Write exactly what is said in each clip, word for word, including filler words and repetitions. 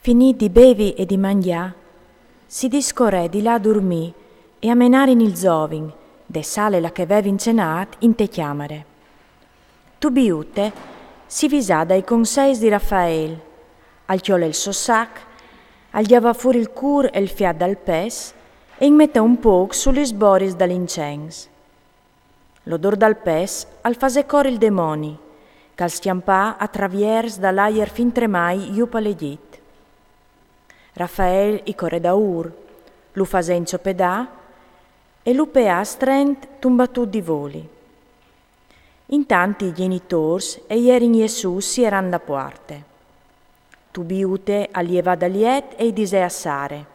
Finît di bevi e di mangjâ, si discorè di lâ a durmî e a menarin il zovin, de sale là che vevin cenât, inte cjamare. Tubiute si visà dai conseis di Rafael, al cjolè il so sac, al gjavà fûr il cûr e il fiât dal pes e in metè un pôc su lis boris dal incens. L'odôr dal pes al fasè cori il demoni, che al scjampà a traviers dal aier fintremai jù pal Egjit. Rafael i corè daûr, lu fasè inçopedâ e lu peà strent, tumbatût di voli. Intant i gjenitôrs a jerin jessûts sierant la puarte. Tubiute al jevà dal jet e i disè a Sare: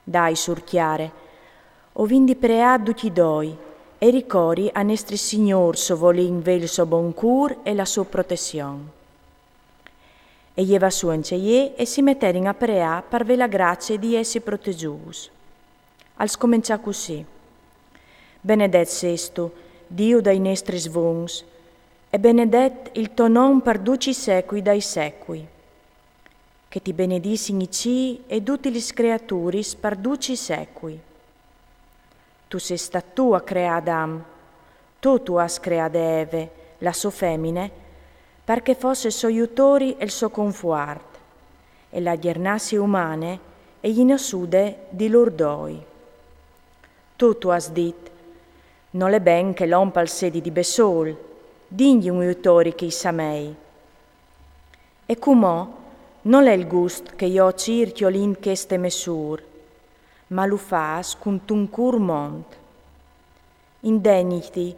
Dai, sûr cjare, o vin di preâ ducj i doi e ricori a nestri Signôr, se o volìn vê il so bon cûr e la sô protezion. E jevà sù ancje jê e si meterin a preâ par vê la gracie di jessi protegjûts. Al scomençà cussì: Benedet sêstu, Diu dai nestris vons, e benedet il to non par ducj i secui dai secui. Che ti benedissin i cîi e dutis lis creaturis par ducj i secui. Tu sês stât tu a creâ Adam, tu tu âs creade Eve, la sô femine, par che e fos il so jutori e il so confuart, e la gjernazie umane e je nassude di lôr doi. Tu tu âs dit: Nol è ben che l'om al sedi di bessôl, dingji un jutori che i samei. E cumò nol è il gust che jo o cîr cjolint cheste mê sûr, ma lu fâs cuntun cûr mont. Indegniti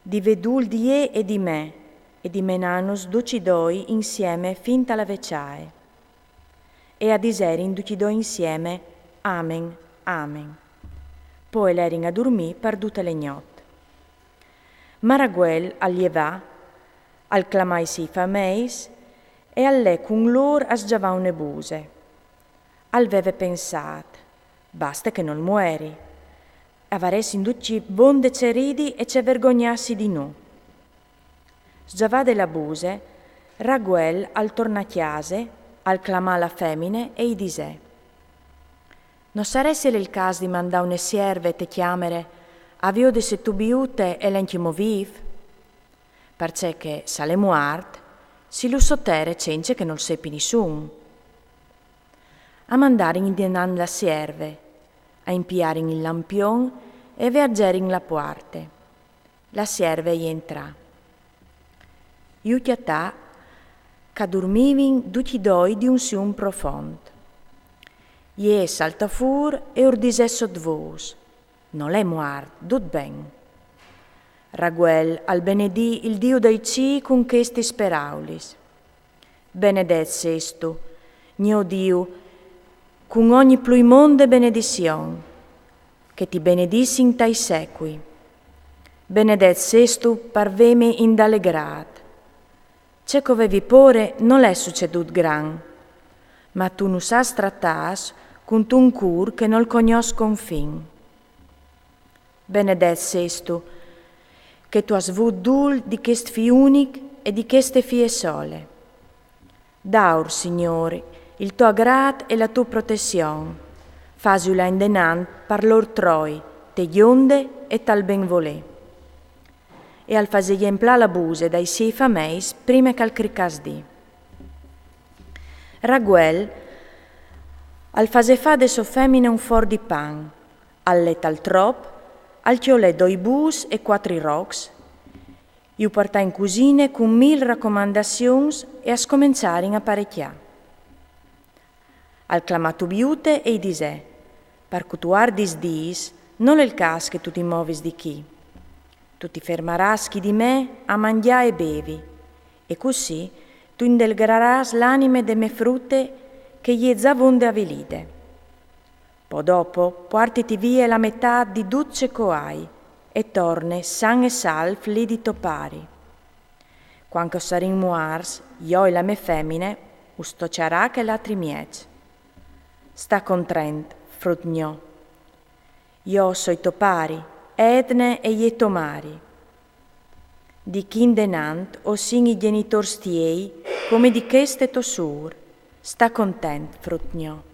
di vê dûl di jê e di me, e di menânus ducj i doi insieme fin ta la vecjaie. E a diserin ducj i doi insieme: Amen, amen. Po a lerin a durmî par dute la gnot. Ma Raguel al jevà, al clamà i siei fameis e al lè cun lôr a sgjavâ une buse. Al veve pensât: Baste che nol mueri. A varessin ducj vonde ce ridi e ce vergognâsi di nô. Sgjavade la buse, Raguel al tornà a cjase, al clamà la femine e i disè: No saressial il câs di mandâ une sierve te cjamare a viodi se Tubiute al è ancjemò vîf? Parcè che, se al è muart, si lu sotere cence che nol sepi nissun. A mandarin indenant la sierve, a impiarin il lampion e a vierzerin la puarte. La sierve a jentrà. Ju cjatà che a durmivin ducj i doi di un sium profont. Jê e saltà fûr e ur disè sot vôs: Nol è muart, dut ben. Raguel al benedì il Diu dai cîi cun chestis peraulis: Benedet sêstu, gno Diu, cun ogni plui monde benedizion, che ti benedissin tai secui. Benedet sêstu par vêmi indalegrât. Ce che o vevi pôre nol è sucedût gran, ma tu nus âs tratâts cuntun cûr che nol cognòs confin. Benedet sêstu, che tu âs vût dûl di chest fi unic e di cheste fie sole. Daur, Signôr, il to agrât e la tô protezion, fasiu lâ indenant par lôr troi, te gjonde e tal benvolê. E al fasè jemplâ la buse dai siei fameis prime che al cricàs dì. Raguel al fasè fâ de sô femine un for di pan, al lè tal trop, al cjolè doi bûs e cuatri rocs, ju puartà in cusine cun mil racomandazions e a scomençarin a parecjâ. Al clamà Tubiute e i disè: Par cutuardis dîs nol è il câs che tu ti movis di chi. Tu ti fermarâs chi di me a mangjâ e bevi, e cussì tu indalegrarâs l'anime de mê frute che e je za vonde avilide. Po dopo puartiti vie la metât di dut ce che o ai e torne san e salf li di to pari. Cuant che o sarìn muarts, jo e la mê femine, us tocjarà chel altri mieç. Sta contrent, frut gno. Jo o soi to pari, Edne e je tô mari. Di chi indenant o sin i gjenitôrs tiei, come di cheste tô sûr, Sta content, frut gno.